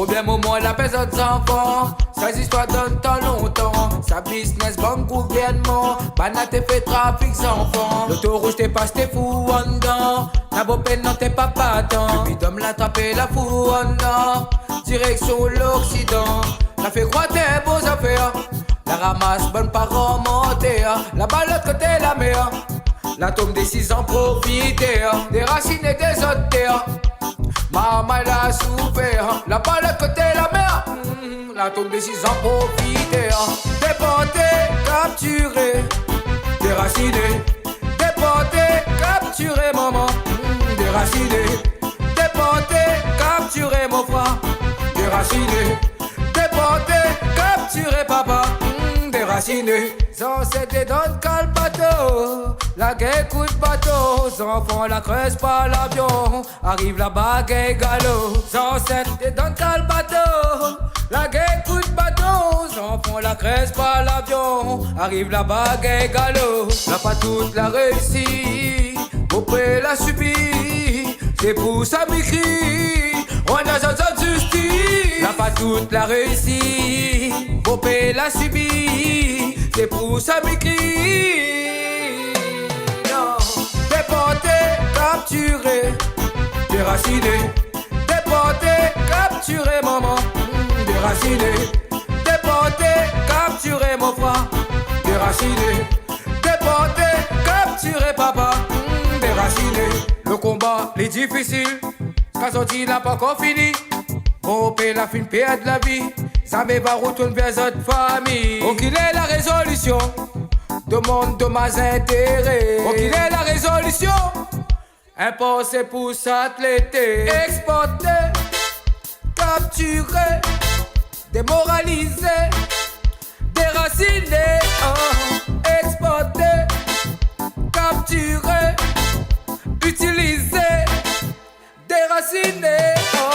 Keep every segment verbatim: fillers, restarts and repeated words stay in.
Dé moman la pèz zot zanfan, sa zistwar dan tan lontan. Sa biznis bank gouvèrnman, banna té fé trafik zanfan. Loto rouz té pas té fou andan, na bo pèn non té pa patan. Épi dom la trapé la fou andan, direksyon loksidan. La fé krwar té bon zafèr, la ramas bann paran mantèr. Laba lot koté la mèr, la tonm dé sizan profitèr, dérasiné dé zot tèr. Marmay la soufèr, laba lot koté la mèr. Mm, la tonm dé sizan profitèr. Dépòté, kaptiré, dérasiné. Dépòté, kaptiré, momon. Mm, dérasiné. Dépòté, kaptiré, mon frèr. Dérasiné. Dépòté, kaptiré, papa. Mm, dérasiné. Zansèt té dan kal bato, la gingn kout bato, zanfan la krèz par lavyon, ariv laba gingn galo. Zansèt té dan kal bato, la gingn kout bato, zanfan la krèz par lavyon, ariv laba gingn galo. La pa tout la réisi, bopé la sibi, sé pou sa mi kri, rwanda zot zot zistis. La pa tout la réisi, bopé la sibi, sé pou sa mi kri. Non. Dépòté, kaptiré, dérasiné. Dépòté, kaptiré, momon. Mm, dérasiné. Dépòté, kaptiré, mon frèr. Dérasiné. Dépòté, kaptiré, papa. Mm, dérasiné. Lo konba lé difisil, ziska zordi la pankor fini. Konpé la fine pèrd la vi, zamé va retourn vèr zot fami. Okilé la rézolisyon, domann domaz intéré. Okilé la rézolisyon, inpor sé pou sa trété. Èkspòté, kaptiré, démoralizé, dérasiné, oh. Èkspòté, kaptiré, itilizé, dérasiné, oh.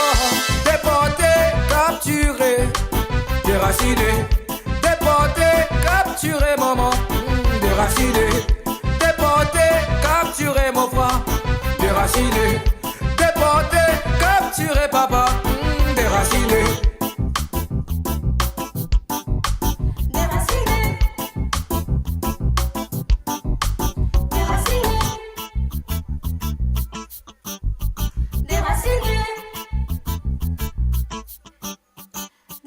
Dépòté, kaptiré, dérasiné. Dépòté, kaptiré, momon. Mm, dérasiné. Dépòté, kaptiré, mon frèr. Dérasiné. Dépòté, kaptiré, papa. Mm, dérasiné. Dérasiné. Dérasiné. Dérasiné.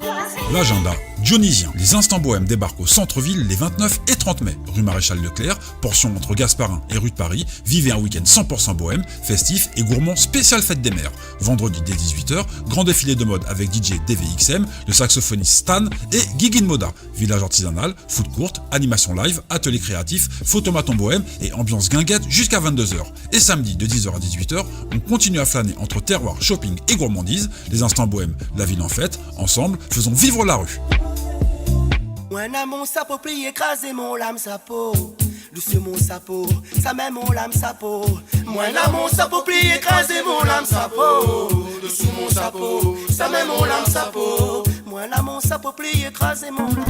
Dérasiné. L'agenda dionyzien. Les Instants Bohèmes débarquent au centre-ville les vingt-neuf et trente mai, rue Maréchal Leclerc, portion entre Gasparin et rue de Paris. Vivez un week-end cent pour cent bohème, festif et gourmand spécial fête des mères. Vendredi dès dix-huit heures, grand défilé de mode avec D J D V X M, le saxophoniste Stan et Guigui de Moda. Village artisanal, food court, animation live, atelier créatif, photomaton bohème et ambiance guinguette jusqu'à vingt-deux heures. Et samedi, de dix heures à dix-huit heures, on continue à flâner entre terroir, shopping et gourmandise. Les Instants Bohèmes, la ville en fête. Ensemble, faisons vivre la rue. Mwin na mon sapo, plié, krazé mon lam sapo. Dosou mon sapo, sa mèm mon lam sapo. Mwin na mon sapo, plié, krazé mon lam sapo. Dosou mon sapo, sa mèm mon lam sapo. Mwin na mon sapo, plié, krazé mon lam.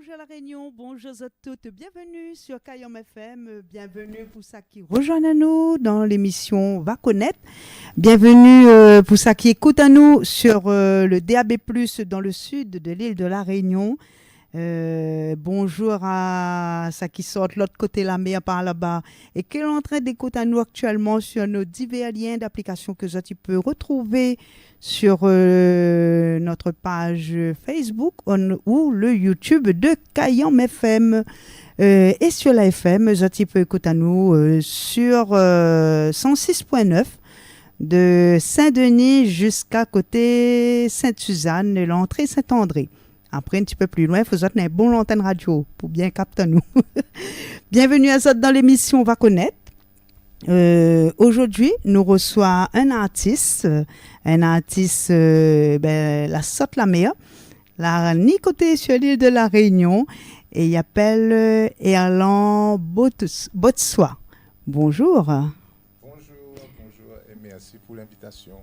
Bonjour La Réunion, bonjour à toutes, bienvenue sur Kayanm F M, bienvenue pour ceux qui rejoignent nous dans l'émission Va Connaître, bienvenue euh, pour ceux qui écoutent à nous sur euh, le D A B plus dans le sud de l'île de La Réunion. Euh, bonjour à ceux qui sortent l'autre côté la mer par là-bas et qui sont en train d'écouter à nous actuellement sur nos divers liens d'application que zot i peut retrouver sur euh, notre page Facebook on- ou le YouTube de Kayanm F M. Euh, et sur la F M, zot i peut écouter à nous euh, sur euh, cent six point neuf de Saint-Denis jusqu'à côté Sainte-Suzanne, l'entrée Saint-André. Après, un petit peu plus loin, faut zot néna bon l'antenne radio pour bien capter nous. Bienvenue à zot dans l'émission Va Connaître. Euh, aujourd'hui, nous reçoit un artiste, euh, un artiste, euh, ben, la sort la mer, la ni côté sur l'île de la Réunion, et il appelle euh, Erlan Bots- Botswa. Bonjour. Bonjour, bonjour et merci pour l'invitation.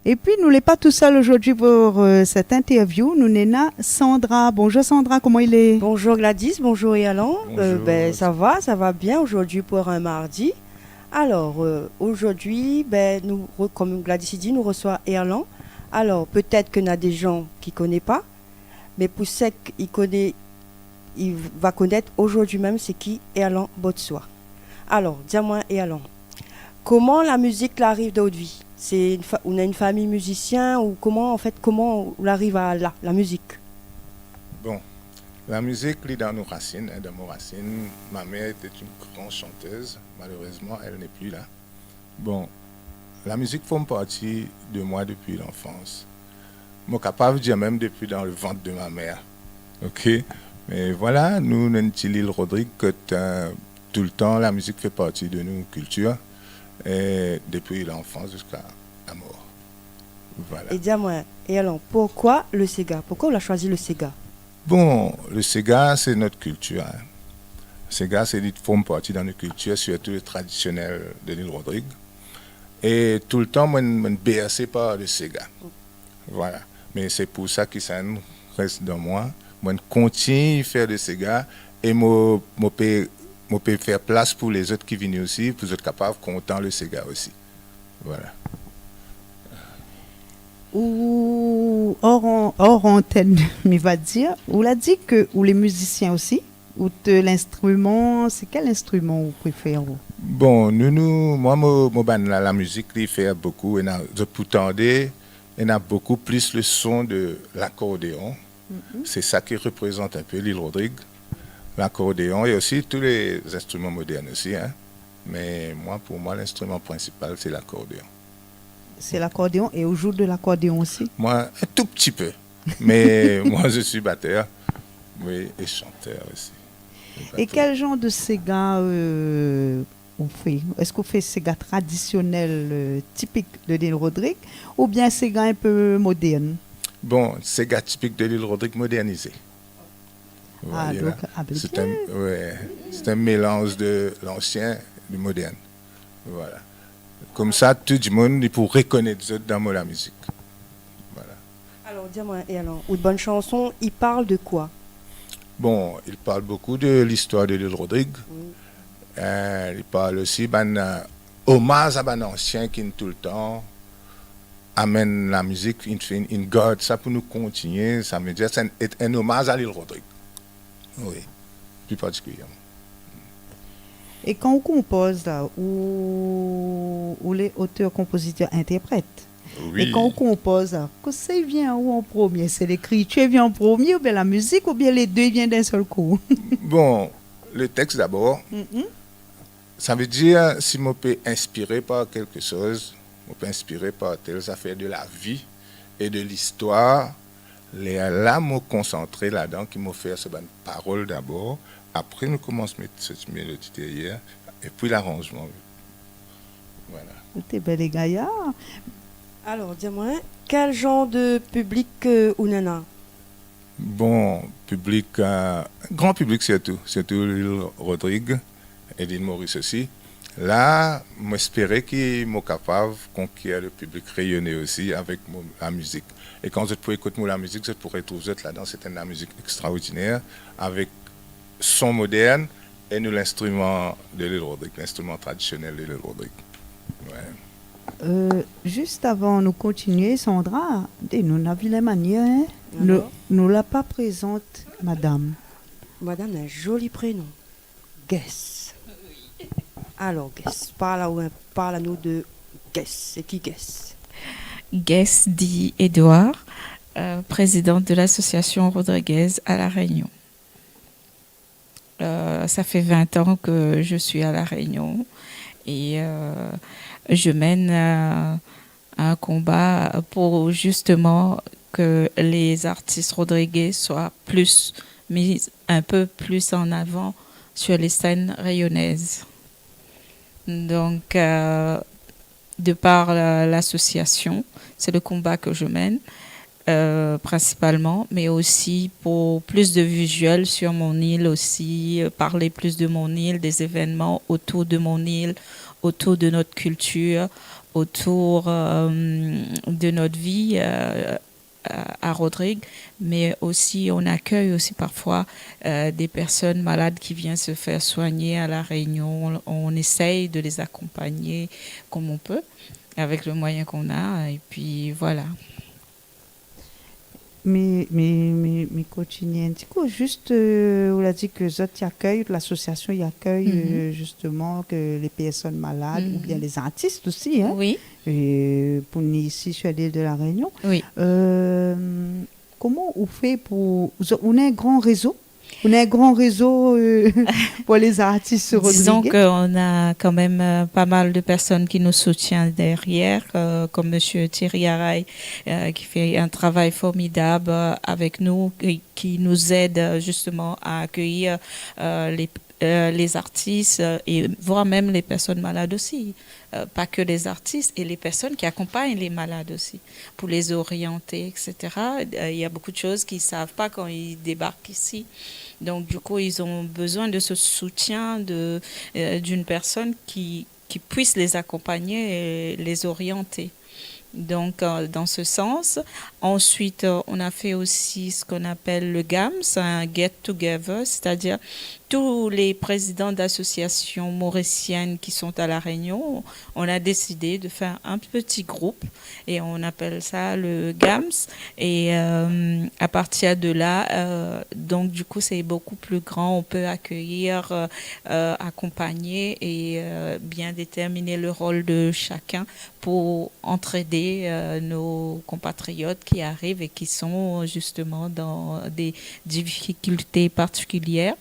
Et puis, nous n'est pas tout seul aujourd'hui pour euh, cette interview. Nous néna Sandra. Bonjour Sandra, comment il est ? Bonjour Gladys, bonjour Erlan. Bonjour. Euh, ben, ça va, ça va bien aujourd'hui pour un mardi. Alors, euh, aujourd'hui, ben, nous, re- comme Gladys i di, nous reçoit Erlan. Alors, peut-être que na des gens qui connaissent pas, mais pour ceux qui connaissent, il va connaître aujourd'hui même c'est qui Erlan Botswa. Alors, dis-moi Erlan, comment la musique la arrive dans votre vie ? C'est une fa- on a une famille musicien ou comment en fait comment on arrive à la, la musique ? Bon, la musique, li dan nos racines, hein, dans mon racine. Ma mère était une grande chanteuse. Malheureusement, elle n'est plus là. Bon, la musique forme partie de moi depuis l'enfance. Mon capable dire même depuis dans le ventre de ma mère. Ok ? Mais voilà, nous, nou ti l'île Rodrigue, que euh, tout le temps, la musique fait partie de nos cultures. Et depuis l'enfance jusqu'à la mort. Voilà. Et dis-moi, et alors, pourquoi le séga ? Pourquoi on a choisi le séga ? Bon, le séga, c'est notre culture, hein. Séga, c'est une forme partie dans notre culture, surtout le traditionnel de l'île Rodrigue. Et tout le temps, moi, je suis bercé par le séga. Voilà. Mais c'est pour ça que ça reste dans moi. Moi, je continue à faire le séga et moi, moi, peux, moi, peux faire place pour les autres qui viennent aussi, pour être capable de content le séga aussi. Voilà. Ou hors, an- hors antenne, mi va dir, ou la di que ou lé mizisien osi, ou te l'instrument, sé kèl instrument ou préfèr ou ? Bon, nou, nou, moi, mo, mo bann la, la mizik, li fé bokou, é na, zot pou tandé, é na bokou plis le son de l'accordéon. Mhm. C'est ça qui représente un peu l'île Rodrigue, l'accordéon et aussi tous les instruments modernes aussi, hein. Mais moi, pour moi, l'instrument principal, c'est l'accordéon. C'est l'accordéon et on joue de l'accordéon aussi ? Moi, un tout petit peu. Mais moi, je suis batteur, oui, et chanteur aussi. Et quel genre de séga euh, ou fé ? Èske ou fé séga tradisionèl, euh, tipik de l'île Rodrigue, oubien séga in pé modèrn ? Bon, séga tipik de l'île Rodrigue modernisé. Ah, voilà. Donc, ah, ben, c'est un, ouais, c'est un mélange de l'ancien et du moderne. Voilà. Comme ça, tout le monde, il peut reconnaître zot dan mon la mizik. Voilà. Alors, dis-moi, et alors, out bann chanson, i parl de koi ? Bon, il parle beaucoup de l'histoire de l'île Rodrigue. Oui. Euh, il parle aussi, ben, euh, hommage à ben ancien qui tout le temps amène la musique, il fait une, une garde ça pour nous continuer. Ça veut dire, c'est un, un hommage à l'île Rodrigue. Oui, plus particulièrement. É kan ou konpoz la, ou, ou lé otèr, konpozitèr, intèrprèt. Oui. É kan ou konpoz la, kosa i vien aou an promié ? Sé lékritir i vien an promié, oubien la mizik, oubien lé dé i vien d'in sèl kou ? Bon, le texte d'abord. Mhm. Ça veut dire, si mo pé inspiré par quelque chose, mo pé inspiré par telle affaire de la vie et de l'histoire, lé la mo konsantré ladan, ki mo fé sé bann parol d'abord, apré nou komans mèt sé mélodi dèrièr, épi l'aranjman. Voilà. Té bèl é gayar. Alors, dis-moi, quel genre de public euh, ou néna ? Bon, public, euh, grand public surtout, surtout l'île Rodrigue et l'île Maurice aussi. La, moin espéré ke moin kapav konkir le piblik rényoné osi avèk mon, la mizik. É kan zot pou ékout mon la mizik, zot pou retrouv zot ladan, sé in la mizik ékstraordinèr, avèk son modèrn é nou linstriman de l'île Rodrigue, linstriman tradisionèl de l'île Rodrigue. Oué. Euh, zis avan nou kontinié, Sandra, di anou, na vilin manièr, in ? Nou, alor ? Nou la pa prézant madam. Madam na in zoli prénon. Guess. Alor, Guess, parl anou, parl anou de Guess. Sé ki Guess ? Guess dit Édouard, euh, présidente de l'association rodriguaise à La Réunion. Euh, ça fait vingt ans que je suis à La Réunion et, euh, je mène, euh, un combat pour justement que les artistes rodriguais soient plus mis un peu plus en avant sur les scènes réunionnaises. Donc, euh, de par la, l'association, c'est le combat que je mène, euh, principalement, mais aussi pour plus de visuels sur mon île aussi, euh, parler plus de mon île, des événements autour de mon île, autour de notre culture, autour, euh, de notre vie, euh, à, à Rodrigues, mais aussi on accueille aussi parfois, euh, des personnes malades qui viennent se faire soigner à La Réunion. On, on essaye de les accompagner comme on peut, avec le moyen qu'on a, et puis voilà. Mi, mi, mi, mi kontinié in ti kou. Zis, euh, ou la di ke zot i akèy, lasosiasion i akèy, mhm, euh, zistoman, ke lé pèrsone malad, mhm, oubien lé zartis osi, in. Oui. É pou ni isi, sur l'île de La Réunion. Oui. Euh, koman ou fé pou, ou, ou néna in gran rézo ? Ou néna in gran rézo, euh, pou lé zartis rodrigé ? Disons qu'on a quand même, euh, pas mal de personnes qui nous soutiennent derrière, euh, comme monsieur Thierry Araye, euh, qui fait un travail formidable, euh, avec nous, et qui nous aide, euh, justement à accueillir, euh, les, euh, les artistes, euh, et voire même les personnes malades aussi. Euh, pas que les artistes, et les personnes qui accompagnent les malades aussi, pour les orienter, et cetera. Euh, il y a beaucoup de choses qu'ils savent pas quand ils débarquent ici. Donc, du coup, ils ont besoin de ce soutien de, euh, d'une personne qui, qui puisse les accompagner et les orienter. Donc, euh, dans ce sens. Ensuite, euh, on a fait aussi ce qu'on appelle le GAMS, un get together, c'est-à-dire tous les présidents d'associations mauriciennes qui sont à La Réunion, on a décidé de faire un petit groupe et on appelle ça le GAMS. Et, euh, à partir de là, euh, donc du coup, c'est beaucoup plus grand. On peut accueillir, euh, euh, accompagner et, euh, bien déterminer le rôle de chacun pour entraider, euh, nos compatriotes qui arrivent et qui sont justement dans des difficultés particulières,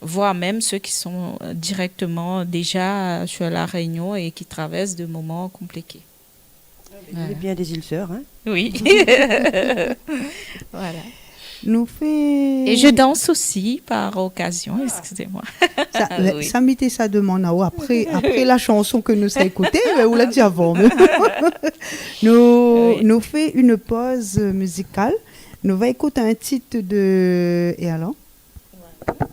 voire même ceux qui sont, euh, directement déjà sur La Réunion et qui traversent des moments compliqués. Voilà. Lé bien des îles sœurs, in ? Oui. Voilà. Nou fé... Et je danse aussi par occasion, ah, excusez-moi. Sa, ah, oui, sa mi té sa demann aou apré, apré la shanson ke nou sa ékouté, mé ou la di avan, mé nou, oui, nou fé in poz mizikal. Nou va ékout in tit de, é alor ? Voilà.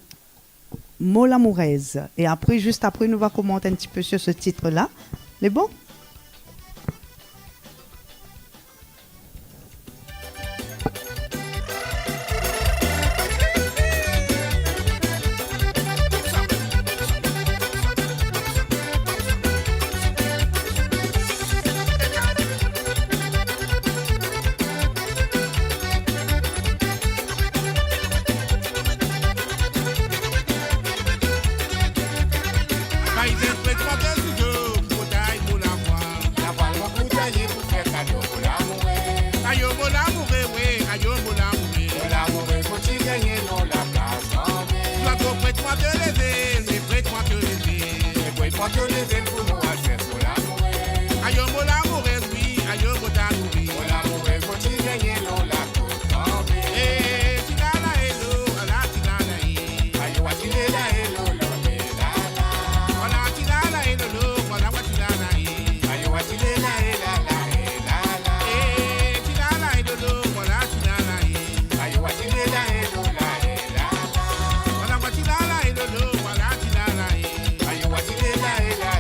Mo lamourèz. É apré, zis apré, nou va komant in ti pé sur ce titre-là. Lé bon ? Parizien, prèt mwa dé zizo, pou kout ay pou la vwa. La vwa, la vwa, pou tayé, pou fé kado pou lamourèz. Ayo, mo lamourèz, wé, ayo, mo lamourèz. Mo lamourèz, mo ti gingn non la plas anlèr. Zwazo, prèt mwa dé zèl, é prèt mwa dé zèl. É prèt mwa dé zèl pou nou al fé so lamourèz. Ayo, mo lamourèz, wi, ayo, mo lamourèz. Mo lamourèz, mo ti gingn non la tonbé. É, ti la la, é lo, ala, ti la la, é. Ayo, wa, ti lé la, é lo, lo, lé la la. Wala, ti la la, é lo, lo, wala, wa, ti la la, é. Ayo, wa, ti lé la, é la la, é la la. É, ti la la, é lo, lo, wala, ti la la, é. Ayo, wa, ti lé la, é lo, la, é la la. Wala, wa, ti la la, é lo, lo, wala, ti la la, é. Ayo, wa, ti lé la, é la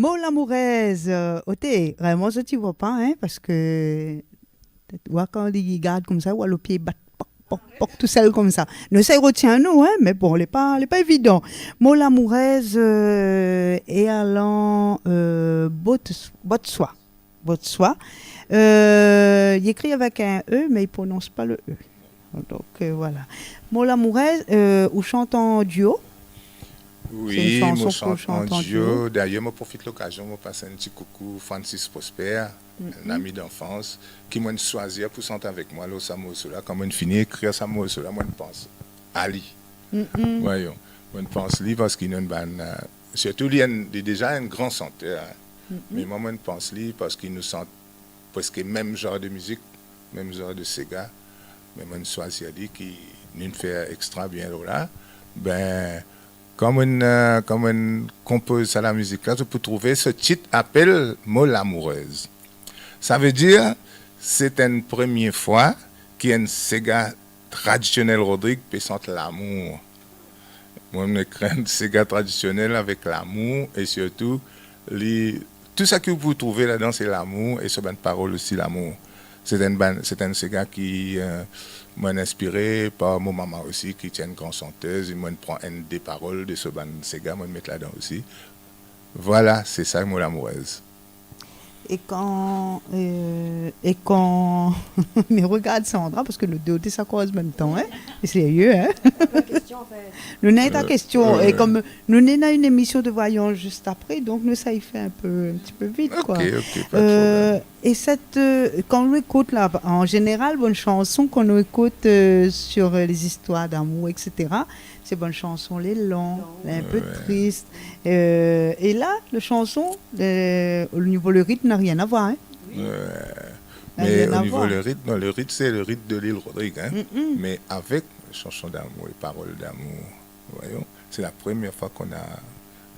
Mo lamourèz, euh, oté, vréman, zot i voi pa, hein, parske, oua, kan li gard konmsa, oua lo pié bat, pok, pok, pok, tousèl konmsa. Nou éséy rotien anou, hein, mé bon, lé pa, lé pa évidan. Mo lamourèz, euh, é alan, euh, Bots-, Botswa. Botswa. Euh, li ékri avèk in E, mé li prononse pa le E. Donk, euh, voilà. Mo lamourèz, euh, ou shant an duo. Sé in shanson ke ou shant an duo. Wi, mo shant an duo. Dayèr, mo profit lokazion, mo pas in ti koukou Francis Prosper, in ami d'anfans, ki moin swazir pou shant avèk moin lo sa morso-la. Kan moin fini ékrir sa morso-la, moin pans ali. Voyons. Moin pans li parske li néna in bann, euh, sirtou li, li lé déza in gran shantèr, hein. Mé moin, moin pans li parske nou shant prèsk mèm janr de mizik, mèm janr de séga, mé moin swazir li ki nou fé ékstra bien lo la. Bin, kan moin, euh, kan moin konpoz sa la mizik-la, zot pou trouvé so tit apèl Mo lamourèz. Sa vé dir, sé in promié foi ki in séga tradisionèl Rodrig pé shant lamour. Moin, moin kré in séga tradisionèl avèk lamour é sirtou, li, tou sa ki ou pou trouvé ladan, sé lamour é so bann parol osi, lamour. Sé in bann, sé in séga ki, euh, moin inspiré par mon momon osi, ki té in gran shantèz, é moin pran in dé parol de so bann séga, moin mèt ladan osi. Voilà, sé sa, Mo lamourèz. É kan, euh, é kan, mé regard Sandra, parske nou dé té sa koz mèm tan, hein. Lé sérié, hein. Nou néna ta késtion, é kom nou néna in émisyon de voyans zis apré, donk nou sa i fé in pé, in ti pé vit, koi. Ok, ok, pa de problèm. Euh, é sèt, euh, kan nou ékout la, an zénéral, bann shanson, kan nou ékout, euh, sur, euh, les histoires d'amour, et cetera, sé bann shanson lé lan, lé in pé tris. Euh, é la, le shanson, euh, o nivo le ritm, na rien à voir, hein. Euh, mé o nivo le ritm, non, le ritm, sé le ritm de l'île Rodrigue, hein. Mé avèk shanson d'amour é parol d'amour, voyons, sé la promié foi k'nou na,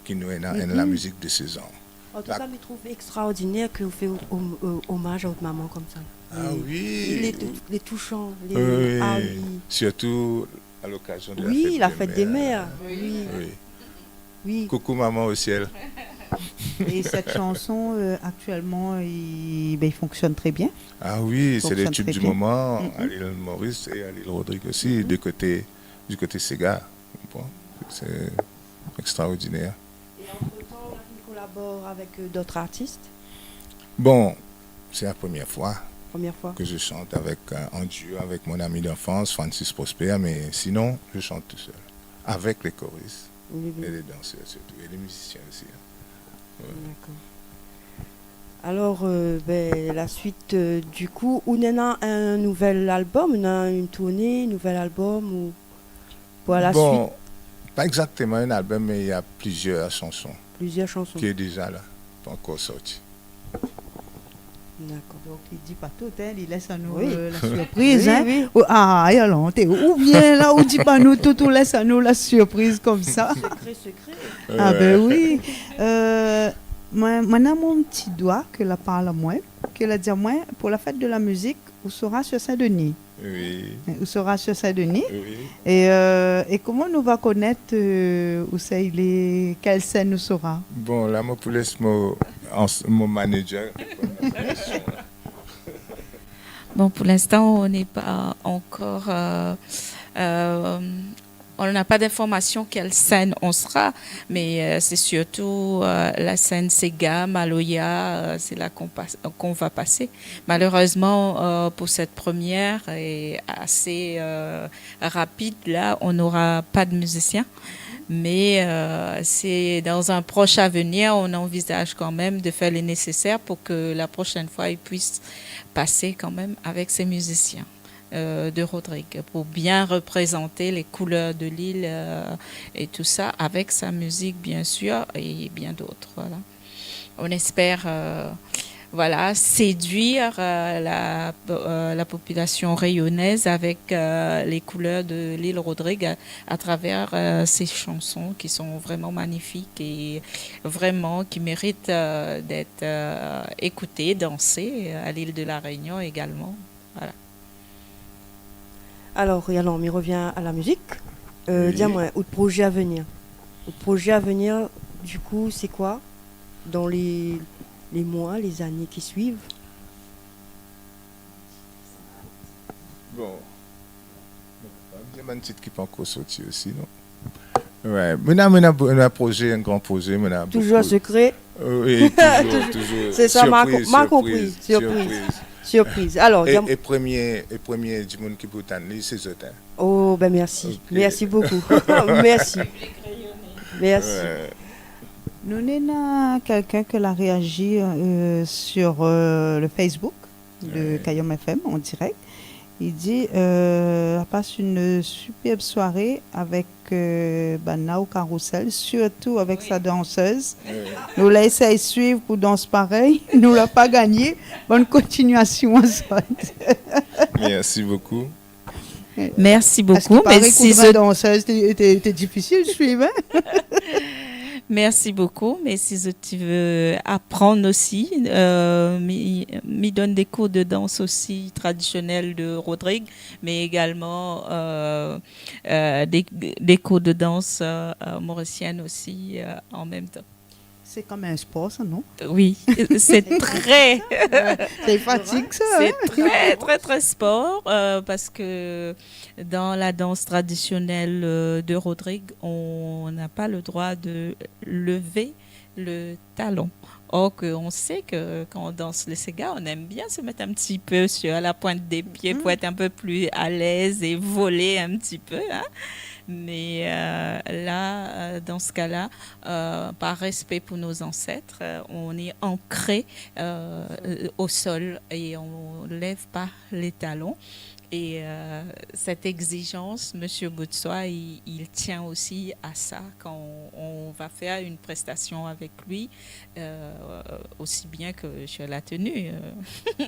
ki nou néna in la mizik de se zanr. An tou ka, mi trouv ékstraordinèr ke ou fé om-, euh, omaz a out momon konmsa. Ah wi. Lé tou-, lé toushan, lé, ah wi. Sirtou a lokazion de la fèt dé mèr. Wi, la fèt dé mèr. Wi. Wi. Coucou maman au ciel. É sèt shanson, euh, aktièlman, i, bin, i fonksionn trè bien. Ah wi, sé le tube du moment, à l'île Maurice et à l'île Rodrigue aussi, de côté, du côté séga. Bon, sé ékstraordinèr. É antretan, la, ou kolabor avèk, euh, dot artis ? Bon, sé la promié foi ke mi shant avèk, euh, an duo avèk mon ami d'anfans, Francis Prosper, mé sinon, mi shant tousèl. Avèk lé koris é lé dansèr sirtou, é lé mizisien osi, hein. Wi. Dakor. Alor, euh, bin, la suit, euh, du kou, ou néna in nouvèl albom, ou néna in tourné, nouvèl albom, ou pou la suit ? Bon, pa égzaktoman in albom, mé néna plizièr shanson. Plizièr shanson. Ki lé déza la, pankor sorti. Dakor. Donk, li di pa tout, hein, li lès anou, euh, la sirpriz, hein. Wi, wi. Ou, ah, é alor, té, oubien la, ou di pa nou tout, ou lès anou la sirpriz konmsa. Sekré, sekré. Ah bin wi. Euh, moin, moin néna mon ti doi ke la parl amoin, ke la di amoin, pou la fèt de la mizik, ou sera sur Saint-Denis. Wi. Ou sera sur Saint-Denis. Wi. É, euh, é koman nou va konèt, euh, ousa i lé, kèl sèn ou sera ? Bon, la, moin pou lès mon, an, mon manager réponn a la késtion la. Bon, pour l'instant, on n'est pas encore, euh, euh, on n'a pas d'information quelle scène on sera, mais, euh, c'est surtout, euh, la scène séga, maloya, euh, c'est là qu'on passe, qu'on va passer. Malheureusement, euh, pour cette première et assez, euh, rapide, là, on n'aura pas de musicien. Mais, euh, c'est dans un proche avenir, on envisage quand même de faire le nécessaire pour que la prochaine fois, il puisse passer quand même avec ses musiciens, euh, de Rodrigue, pour bien représenter les couleurs de l'île, euh, et tout ça, avec sa musique, bien sûr, et bien d'autres, voilà. On espère, euh, voilà, séduire, euh, la, euh, la population réunionnaise avec, euh, les couleurs de l'île Rodrigue à, à travers, euh, ces chansons qui sont vraiment magnifiques et vraiment qui méritent, euh, d'être, euh, écoutées, dansées, euh, à l'île de la Réunion également. Voilà. Alor, é alor, mi revien a la mizik. Euh, di amoin, out projé a venir. Out projé a venir, du kou, sé koi ? dans les, les mois, les années qui suivent ? Bon. Bien, bann tit ki pankor sorti osi, non ? Ouais, mi néna, mi néna, mi néna in projé, in gran projé, mi néna bonpé. Toujours secret ? Euh, oui, toujours, toujours. C'est ça, ma, surprise, ma surprise, surprise, surprise. Surprise. Alors, é, é premié, é premié dimoun ki pou tann li, sé zot, hein. Oh, ben merci. Ok. Merci beaucoup. Merci. Merci. Ouais. Nou néna quelqu'un ke la réagi, euh, sur, euh, le Facebook de Kayanm F M en direct. Il dit, euh, a pass une superbe soirée avec, euh, Bana au Carrousel, surtout avec sa danseuse. Ouais. Nou la éséy suiv pou dans parèy, nou la pa gagné. Bonne continuation à zot. Merci beaucoup. Merci beaucoup. Parské paré, mé si koudrin dansèz, té, té, té difisil suiv, hein ? Merci beaucoup, mé si zot i vé aprann osi, euh, mi, mi donn dé kour de dans osi tradisionèl de Rodrig, mé égalman, euh, euh, dé, dé kour de dans, euh, euh, mauricienne osi, euh, an mèm tan. C'est comme un sport, ça, non ? Oui, c'est très... Ouais, c'est fatigant, ça, hein ? C'est très, très, très sport, euh, parce que dans la danse traditionnelle, euh, de Rodrig, on n'a pas le droit de lever le talon. Or que on sait que quand on danse le séga, on aime bien se mettre un petit peu sur la pointe des pieds pour être un peu plus à l'aise et voler un petit peu, hein. Mais, euh, là, euh, dans ce cas-là, euh, par respect pour nos ancêtres, euh, on est ancré, euh, au sol et on lève pas les talons. Et, euh, cette exigence, Monsieur Boutsoi, il, il tient aussi à ça quand on, on va faire une prestation avec lui, euh, aussi bien que sur la tenue, euh,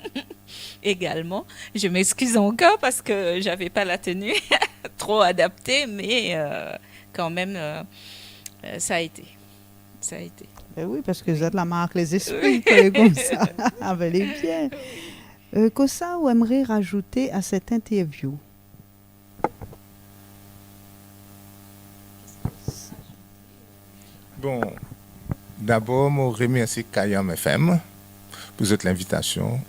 également. Je m'excuse encore parce que j'avais pas la tenue trop adaptée, mais, euh, quand même, euh, euh, ça a été. Ça a été. Ben oui, parce que vous êtes la marque les esprits, oui, konmsa. Ah ben, lé bien. Euh, kosa ou aimerais rajouter à cette interview ? Bon, dabor, mo remèrsi Kayanm F M pou zot linvitasion.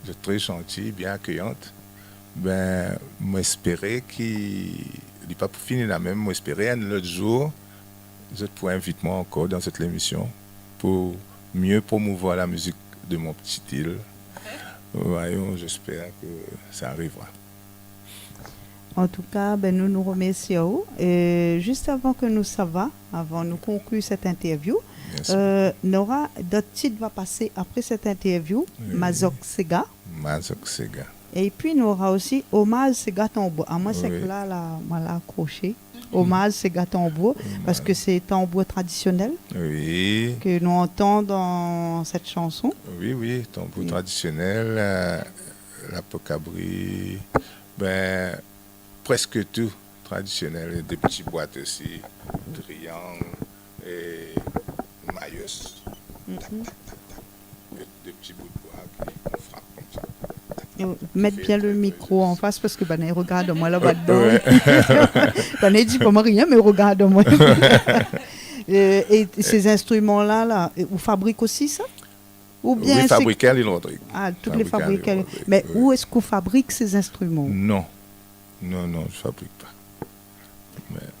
Zot tré zanti, bien akeyant. Ben, mo éspéré ki li pa pou fini la mèm. Mo éspéré in lot zour, zot pou invit amoin ankor dan zot lémision pou mieux promouvoir la musique de mon petite île. Voyons, j'espère que ça arrivera. An tou ka, ben, nou, nou remèrsi aou. É zis avan ke nou sava, avan nou konkli sèt interview, euh, nora dot tit va pasé apré sèt interview, Mazok Séga. Mazok Séga. Épi nora osi Omaz Séga Tanbour. Amoin, sé ke la, la, moin la akrosh. Omaz Séga Tanbour, parske sé tanbour tradisionèl ke nou antann dan sèt shanson. Oui, oui, tanbour tradisionèl, euh, la pokabri, ben, prèsk tout tradisionèl, dé ti bwat osi, triang é mayos. Dé, dé ti bout bwa ki, on frap konmsa. Mèt bien le mikro an fas parske banna i rogard amoin laba dedan. Banna i di pa moin rien, mé i rogard amoin. Euh, é sé zinstriman-la, la, ou fabrik osi sa ? Oubien sé... Oui, fabriké a Lil Rodrig. Ah, tout lé fabriké a Lil Rodrig. Mé ou èske ou fabrik sé zinstriman ? Non. Non, non, je fabrique pas.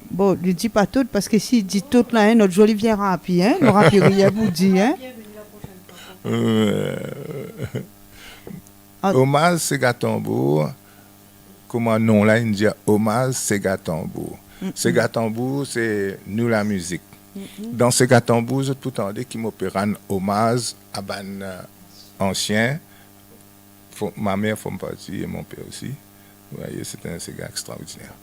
Bon, li di pa tout, parske si li di tout la, in not zour li vien rapi, in, nora pi rien pou di, in. Euh, Omaz Séga Tanbour, koman non-la i di, Omaz Séga Tanbour. Séga Tanbour, sé nou la mizik. Dan Séga Tanbour, zot pou tandé ki mo pé rann omaz a bann, euh, ansien, fo, ma mèr, fo m pa di, é mon pèr osi. Vous voyez, c'est un séga extraordinaire.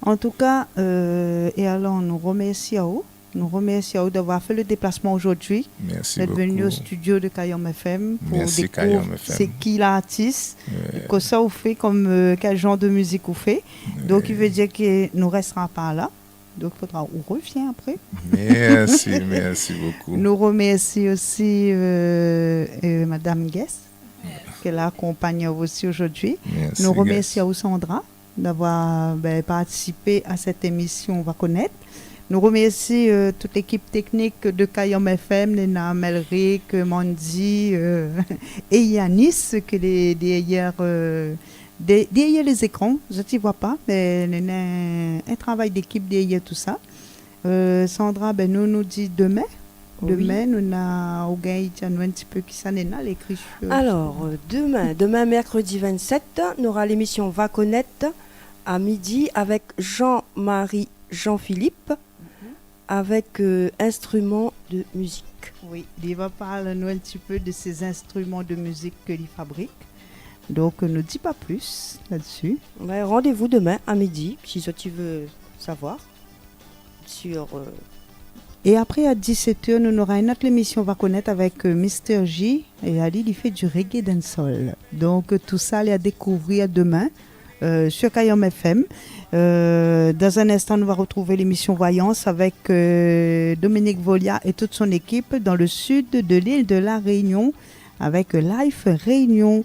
An tou ka, euh, é alor, nou remèrsi aou. Nou remèrsi aou d'avoir fait le déplacement aujourd'hui, d'être venu au studio de Kayanm F M pour découvrir c'est qui l'artiste, é kosa ou fé, kom, euh, kèl zanr de mizik ou fé. Donk, i vé dir ke nou rèsra pa la. Donk, fodra ou revien apré. Merci, merci beaucoup. Nou remèrsi osi, euh, euh, Madame Guest, ke la akonpagn aou osi zordi. Merci, Guest. Nou remèrsi aou, Sandra, d'avoir, ben, partisipé à cette émission On va connaître. Nou remèrsi, euh, tout lékip téknik de Kayanm F M, néna Melrick, Mandy, euh, é Yanis, ke lé dèryèr, euh, dè-, dèryèr lé zékran. Zot i voi pa, mé néna in travay d'ékip dèryèr tousa. Euh, Sandra, bin, nou, nou di demin. Oui. Demin, nou na, ou gingn di anou in ti pé kisa néna, lékri, euh, Alor, euh, demin, demin, mèrkredi vingt-sept, nora lémisyon Va Konèt a midi avèk Jean-Marie Jean-Philippe, avèk, euh, instrument de musique. Oui, li va parl anou in ti pé de sé instrument de musique ke li fabrik. Donk, euh, nou di pa plis la-dsi. Bin, randévou demin a midi, si zot i vé savoir. Sur, euh, É apré, a dix-sept heures, nou nora in ot lémisyon Va Konèt avèk, euh, Mister J. É ali, li fé du reggae dancehall. Donk, euh, tousa, lé a dékouvrir demin, euh, sur Kayanm F M. Euh, dans un instant, nou va retrouv lémisyon Voyance avèk, euh, Dominique Volia é tout son ékip dans le sud de l'île de la Réunion avèk, euh, Life Réunion.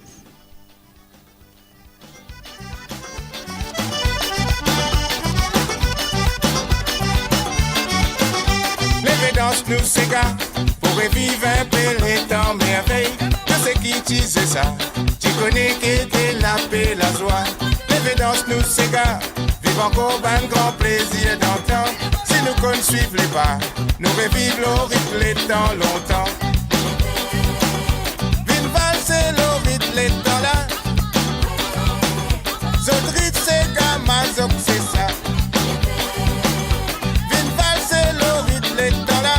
Lévé dans nou séga, pou reviv in pé lé tan mèrvèy de sé ki ti zé sa, ti koné ke té la pé, la zoi. Lévé dans nou séga, viv ankor bann gran plézir d'antan. Si nou konn suiv lé pa, nou reviv lo ritm lé tan lontan. Vin valsé lo ritm lé tan la. Zot ritm séga, mazok sé sa. Vin valsé lo ritm lé tan la.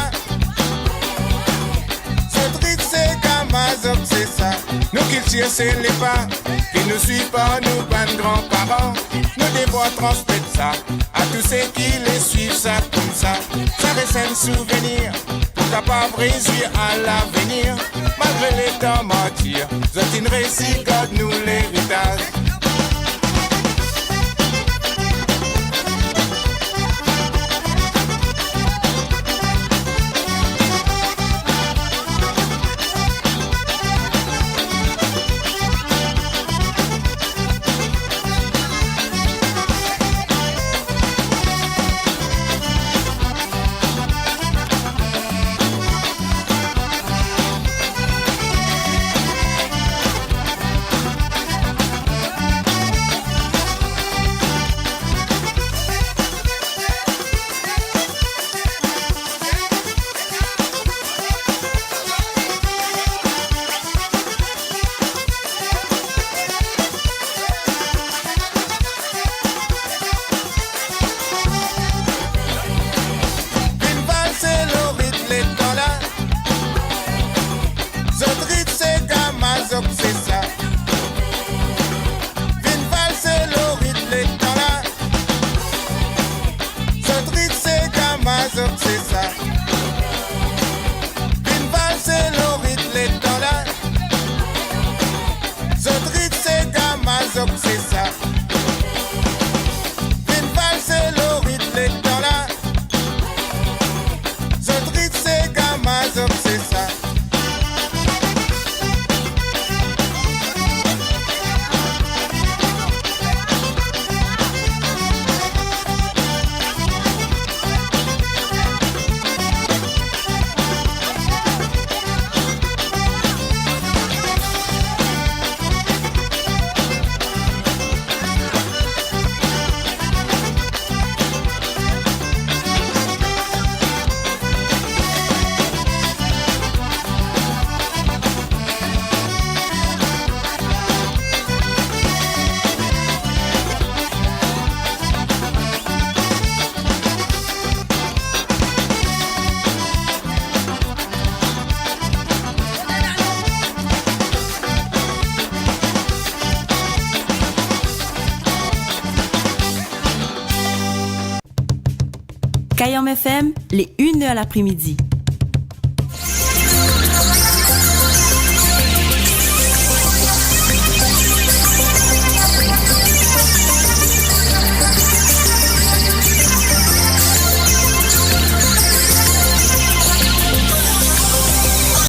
Zot ritm séga, mazok sé sa. Nou kiltir sé lé pa ke nou suiv par nou bann gran paran. Nou dévoir transmèt sa a tout sé ki lé suiv sa konmsa. Sa rès in souvnir pou kapav rézui a lavenir. Malgré lé tan martir, zot inn rési gard nou léritaj. Vin valsé lo ritm lé tan la. Zot ritm séga, mazok sé sa. Vin valsé lo ritm lé tan la. Zot ritm séga, mazok sé sa. Vin valsé lo ritm lé tan la. Zot ritm séga, mazok sé sa. Vin valsé lo ritm lé tan la. Zot ritm séga, mazok sé sa. Kayanm F M, lé une heure l'après-midi.